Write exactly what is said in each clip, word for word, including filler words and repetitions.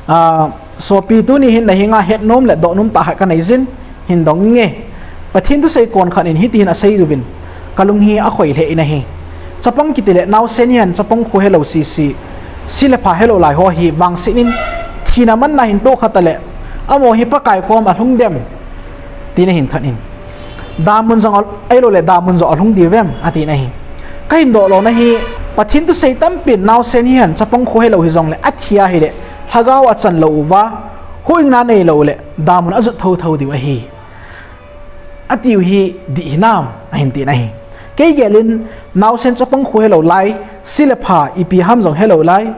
A, sopi, tuni hin nahenga hetnom le dohnom tah khat kanei jin, hin dong inge. Pathen thusei kon khat in hiti hin asei uvin, kalung hi akhoi lheh in ahi. Chapang kiti le naosen hihen chapang khu helou sese, se le pha helou lai ho hi vangset in thina manna hin tohkha tale, amaho hi Pakai kom alhung dem, tin ahin thot in. Damun jong a, ahiloule damun jong alhung diu vem, atin ahi. Kahin doh lona hi, Pathen thusei tampin naosen hihen chapang khu helou hijongle, athi ahile, lhagao achan lou uva, huhhingna neilou le, damun ajot thouthou diu ahi, atiu hi dih hinam, ahin tin ahi. Kei gelin, naosen chapang khu helou lai, se le pha ipi ham jong helou lai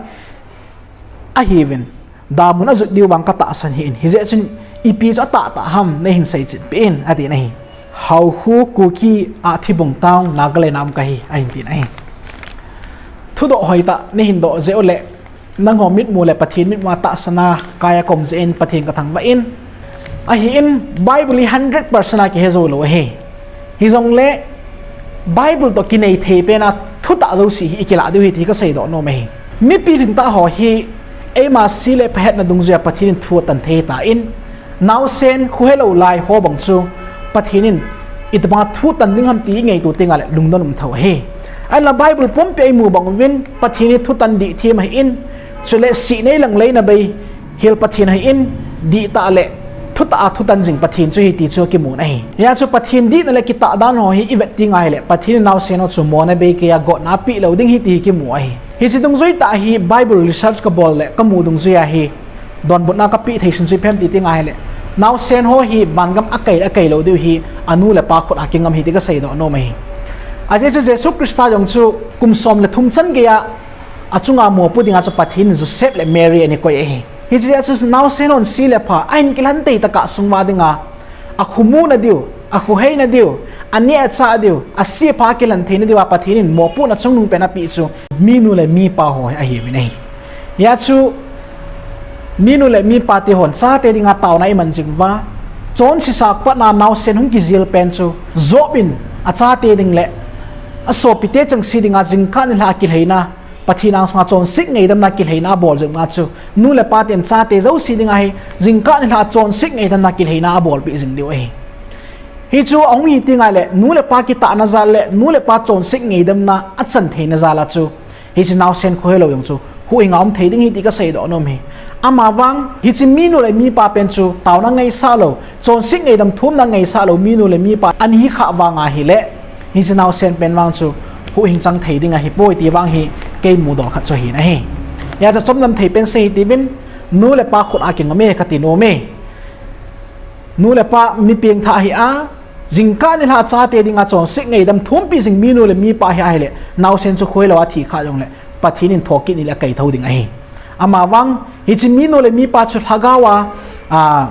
ahiuvin, damun ajot diu vang katahsan ahin, hijeh chun ipi chu atahtah ham neihin seichetpeh in, atin ahi. Haokhu, Kuki, Athibung town, Nagaland a um kahi, ahin tin ahi. Thudoh hoitah neihin doh jeh uleh, nangho mitmu le Pathen mitmu a tahsan a kai a kaum jeh in Pathen kathangvah in. Ahin, Bible hi hundred percent a kihe joulou ahi. Hijongle, Bible toh kinei thei pen a thutah jouse hi ikilah diu ahi ti hi kaseidoh nom ahi. Mipi lhingtah ho hi, eima se le pha hetna dungjuia Pathen in thu atan thei tan, naosen khu helou lai ho bang chu Pathen in itobanga thu tan ding ham ti ingaito tengle lungdon um thou ahi. Ahinla Bible pumpi a imu bang uvin Pathen hi thutan dihthem ahin, chule sihna ilang leina bei hel Pathen ahin, dihtah le thutah a thutan jing Pathen chu ahi ti chu akimun ahi. Hijeh chun Pathen dihna le kitah dan ho hi ivet tengle, Pathen in naosen ho chu mona beikeiya gotna apeh lou ding ahi ti hi kimu ahi. Hiche dungjuitah hi Bible research kabol le kamu dungjuia hi donbutna kapeh thei sun chu ipi ham ti tengle, naosen ho hi vangam akai le akai lou diu hi anu le apa khut a kingam ahi ti kaseidoh nom ahi. Ajeh chu Jesu Christa jong chu kum som le thum chan geiya achunga mopoh dinga chu Pathen in Joseph le Mary ana koi ahi. Hiche jeh a chu naosen hon se le pha ahin kilhen tei tah a sung uva dinga, akho muna diu, akho heina diu, aneh achah diu, ase apha kilhen theina diuva Pathen in mopohna chungnung pen apeh chu minu le mipa ho ahiuvin ahi. Hijeh chun minu le mipa te hon chate dinga taona iman jing uva, chonsesa patna naosen hung kijil pen chu Job in achate ding le asopite chengse dinga jingkah nilhah a kilheina, Pathen angsunga chonset ngaidamna kilheina abol jeh uva chu, nu le pa ten chate jouse dinga hi jingkah nilhah a chonset ngaidamna kilheina abolpeh jing diu ahi. Hichu ahung hi tengle nu le pa kitahna jal le nu le pa chonset ngaidamna achan theina jal a chu, hiche naosen khu helou jong chu huhhinga um thei ding ahi ti kaseidoh nom ahi. Amavang hiche minu le mipa pen chu taona ngaisah lou, chonset ngaidam thumna ngaisah lou minu le mipa ana hi khah vanga ahile, hiche naosen pen vang chu huhhing chang thei ding ahipoi ti vang hi kei mudoh khat chu ahin ahi. Hijeh chun chomlam thei pen sei hitiuvin, nu le pa khut a kingam e kati nom e. Nu le pa mi pengthah ahi a, jingkah nilhah a chate dinga chonset ngaidam thumpi jing minu le mipa ahi ahile, naosen chu khu helou a thi khah jongle Pathen in thokit ni le akai thou ding ahi. Amavang hiche minu le mipa chu lhagao a, a,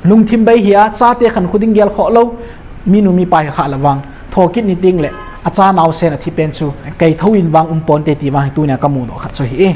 lungthim bei hia, chate khankho ding gel khoh lou minu mipa hi khah le vang, thokit ni tengle acha naosen athi pen chu kai thou in vang um ponte ti vang hi tunia kamudoh khat chu ahi e.